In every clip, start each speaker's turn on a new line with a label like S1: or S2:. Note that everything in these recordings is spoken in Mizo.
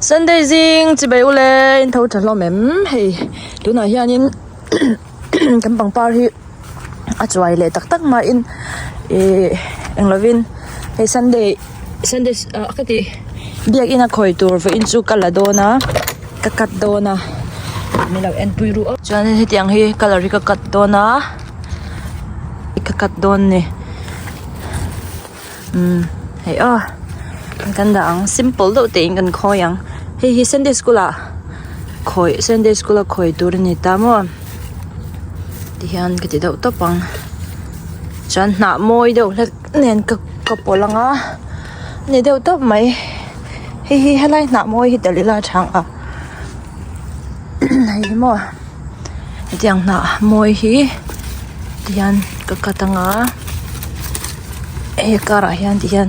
S1: Sunday zing chibai ule in tho tha hlawm em hei tunah hianin kan pangpar hi a chuai leh tak tak mahin ih eng lovin hei Sunday Sunday ah ka tih biakin a khawi tur vawiin chu ka la dawn a ka cut dawn a min lo en pui ruh a chuanin hetiang hi colour hi ka cut dawn a ka cut dawn a ni. Umm hei aw kan dah ang simple deuh te in kan khawi ang hei hi sunday school ah khawi sunday school a khawi tur a ni ta maw tihian ka ti deuh tawp ang chuan hnah mawi deuh hlek nen ka ka pawlh ang a ni deuh tawp mai hei hi helai hnah mawi hi telh ila a tha ang a hei hi maw hetiang hnah mawi hi tihian ka cut ang a hei karah hian tihian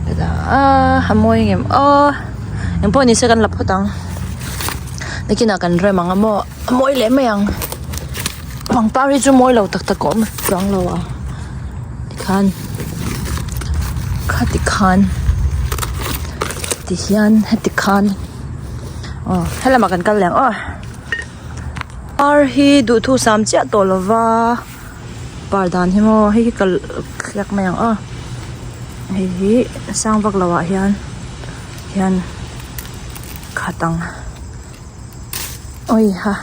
S1: ka dah a a mawi ngem aw engpawh ni se kan la phawt ang nakinah kan rem ang a maw a mawi leh mai ang pangpar hi chu mawi lo tak tak a awm chuang lo a tikhan khati khan tihian heti khan. Aw helamah kan kal leh ang aw par hi duhthu sam chiah tawh lo va par dan hi maw hei hi ka thliak mai ang aw hei hi sang vak lo ah hian hian khat ang awi ha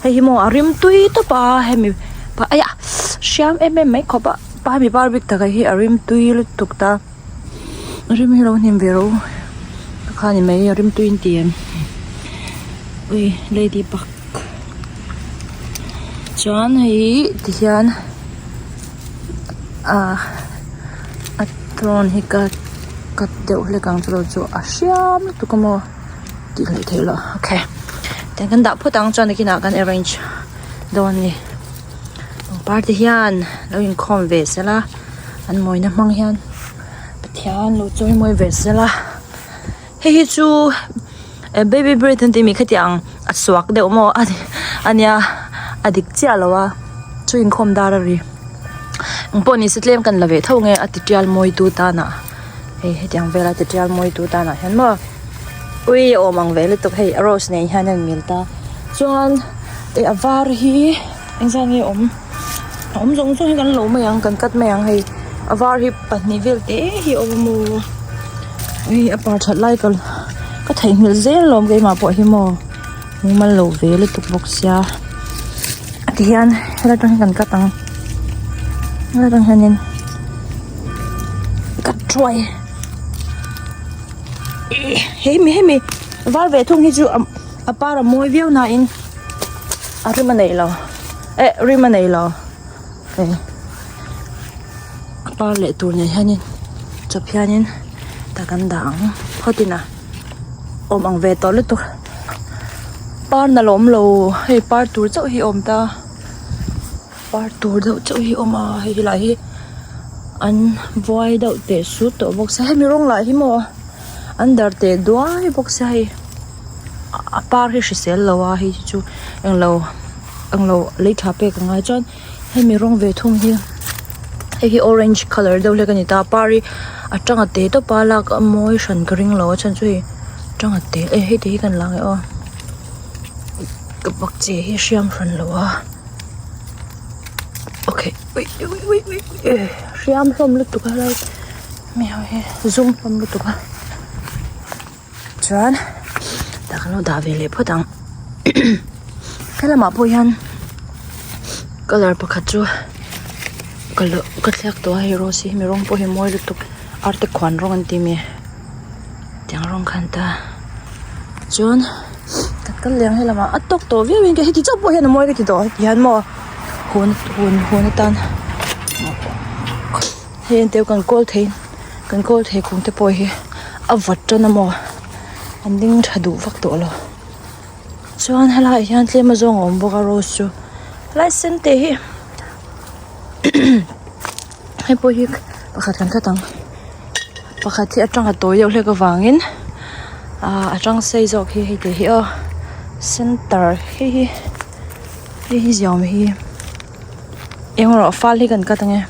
S1: hei hi maw a rim tui tawp a hemi pa aiah hriam em em mai khawp a pa hemi par bik taka hi a rim tui lutuk ta. Rim hi lo hnim ve rawh u ka kha ni mai rim tui in ti em ui lady bug chuan hei tihian ah a tlawn hi ka cut deuh hlek ang chu lo chu a hriam lutuk a maw tih hleih theih loh okay tiang kan dah phawt ang chuan nakinah kan arrange dawn a ni pangpar te hian lo inkhawm ve sela. An mawina hmang hian Pathian lo chawi mawi ve sela hei hi chu baby breath an tih mi khatiang a suak deuh maw ania a dik chiah lo a chu inkhawm dar a ri engpawh ni se tlem kan la ve tho nge a ti tial mawi tu tan ah hei hetiang vel a ti tial mawi tu tan ah hian maw ui a awm ang ve lutuk hei rose nen hian a inmil ta chuan eh a var hi. Engzah nge awm a awm zawng zawng hi kan lo mai ang kan cut mai ang hei a var hi pahnih vel te hi a awm a maw hei a par that lai ka ka theihnghilh zel alawm keimah pawh hi maw mumal lo ve lutuk bawk sia tihian helai atang hian kan cut ang helai atang hianin cut thuai hemi hemi var ve thung hi chu a par a mawi viau nain. A rim a neih lo eh rim a nei lo hei a par leh tur nen hianin chawp hianin tah kan dah ang phawt in a awm ang ve tawh lutuk par nalh a awm lo hei par tur chauh hi a awm ta par tur deuh chauh hi a awm a hei helai hi an vuai deuh teh sut tawh bawk sia hemi rawng lah hi maw an dar teh duai bawk sia hei. A par hi hrisel lo a hei hi chu englo englo lei tha pek a ngai chuan hemi rawng ve thung hi hei hi orange colour deuh hlek a ni ta a par hi a tang a te tawp a lak a mawi hran ka ring lo a chhan chu hei tang a te e hei te hi kan la ang e aw ka pak che hi hriam hran lo a okay ui ui ui ui hriam hlawm lutuk a helai mi ho hi zum hlawm lutuk a. Chuan tah kan lo dah ve leh phawt ang helamah pawh hian colour pakhat chu ka lo ka thliak tawh a hei rose hi hemi rawng pawh hi mawi lutuk arte khuan rawng an ti mi tiang rawng khan ta chuan kan kal leh ang helamah a tawk tawh viau in ka heti chauh pawh hian a mawi ka ti tawh heti hian maw hun hun hun atan hei en teu kan kawl thei kan kawl thei kung te pawh hi a vawt tan a maw an ding tha duh vak tawh lo chuan helaiah hian tlem a zawng a awm bawk a rose chu helai sen te hi hei pawh hi pakhat kan khat ang pakhat hi atang a tawi deuh hlek avangin ah a tang sei zawk hi hei te hi aw center hei hi hei hi ziaawm hi. Eng rawh fal hi kan cut ange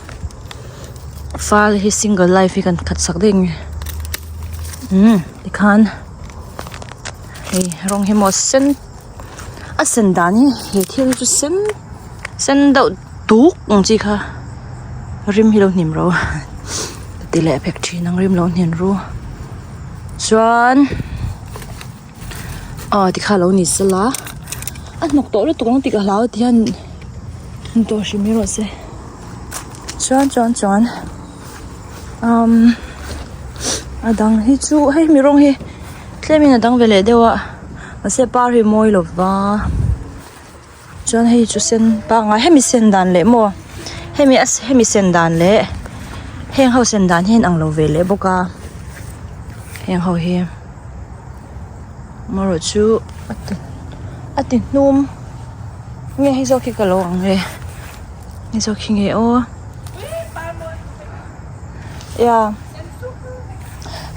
S1: fal hi single life hi kan cut sak daih ange umm tikhan. Hei rawng hi maw sen a sen dan hi he thil chu sen sen deuh duk ang chi kha rim hi lo hnim ro ka ti leh phek thin ang rim lo hnin ru chuan aw tikha lo ni sela a hnawk tawh lutuk ang tih ka hlau ti hian hmu tawh hrim hi rawh se chuan chuan chuan umm a dang hi chu hei mi rawng hi tlemin a dang ve leh deuh a mahse par hi mawi lo va chuan hei chu sen pangngai hemi sen dan leh maw hemi a hemi sen dan leh heng ho sen dan hi a inang lo ve leh bawk a heng ho hi amaherawh chu a ti a ti hnum nge hei zawk hi ka lo ang nge hei zawk hi nge aw ya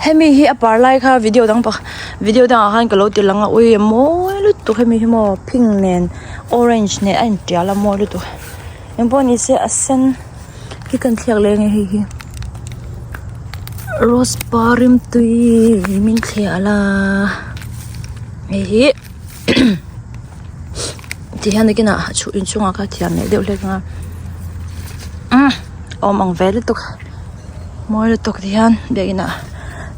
S1: hemi hi a par lai kha video dang pakhat video dangah khan ka lo ti lang a ui a mawi lutuk hemi hi maw pink nen orange nen a intial a mawi lutuk engpawh ni se a sen hi kan thliak leh ange hei hi rose par rimtui min thliah la hei hi ti hian nakinah a chhu inchungah kha thiam leh deuh hlek ang a awm ang ve lutuk mawi lutuk ti hian biakin ah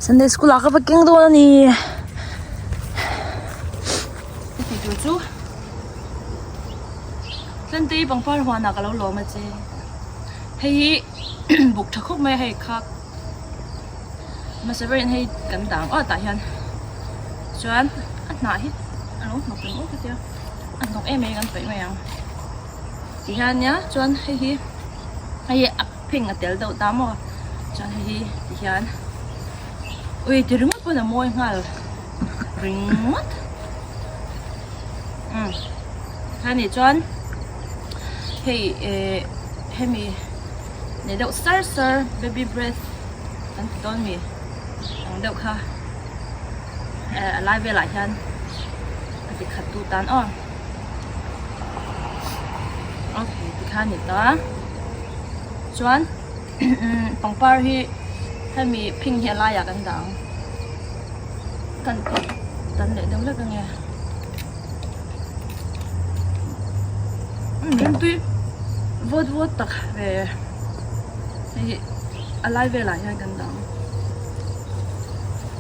S1: sunday school ah ka va keng dawn a ni ka tih tur chu tlantei pangpar huanah ka lo lawm a che hei hi buk tha khawp mai a hei kha hmasa berin hei kan dang awt ah hian chuan a hnah hi a lo hnawk em aw ka tia a hnawk em em kan paih mai ang ti hian nia chuan hei hi hei hi a pheng a tel deuh ta maw chuan hei hi ti hian ui ti ringawt pawn a mawi nghal ringawt umm hemi chuan hei eh hemi nei deuh sar sar baby breath an ti dawn mi ang deuh kha eh a lai velah hian a ti khat tu tan aw okay tikhan a ni ta chuan pangpar hi hemi phing hi a laiah kan dah ang kan tan leh deuh hlek ange rimtui vawt vawt tak ve hei hi a lai velah hian kan dah ang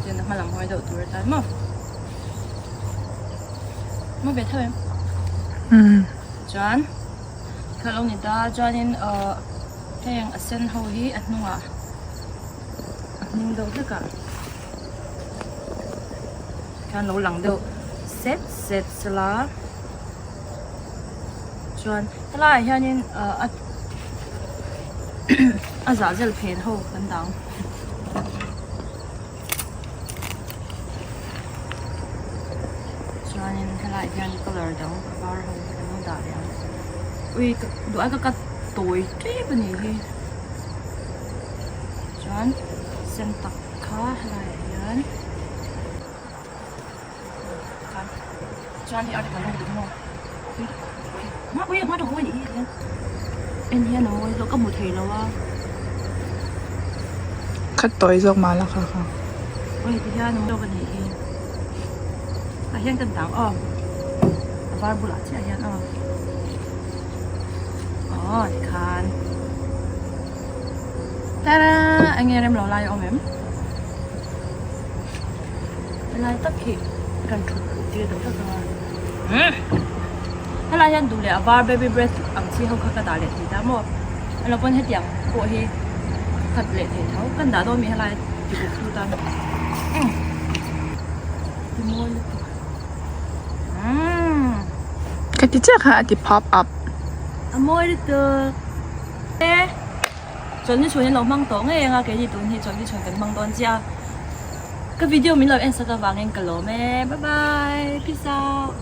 S1: tian a hma lam hawi deuh tur atan maw maw ve tho em chuan kha lo ni ta chuanin ahh heng a sen ho hi a hnungah a hnung deuh hlekah khian lo lang deuh set set sela chuan helaiah hianin ahh a a zah zel phen ho kan dang. Chuanin helaiah hian colour dang a var ho hi kan lo dah leh ang ui ka duh ai ka cut tawi tep a nih hi chuan sen tak kha helaiah hian chuan hei article ho tih maw ui ui hma ui hi en hian a mawi zawk ka hmu thei lo a.
S2: Khat tawi zawk mah la kha kha.
S1: Ui ti hian a mawi zawk a nih hi tah hian kan dang aw a var bulah chiah hian aw aw tikhan tara enge rem lo lai a awm em. Helai tak hi kan thut tir deuh hlek ang a helai hian duh leh a var baby breath ang chi ho kha ka dah leh thei ta maw alo pawn hetiang pawh hi khat leh thei tho kan dah dawn mi helai ti buk tu tan ti mawi lutuk umm
S2: Ka ti chiah kha a ti pop up.
S1: A mawi lutuk e. Chawlhni chhun in lo hmang tawh ngei ang a, keini tun hi chawlhni chhun kan hmang dawn chiah a, ka video min lo en sak avangin ka lawm e, bye bye, peace out.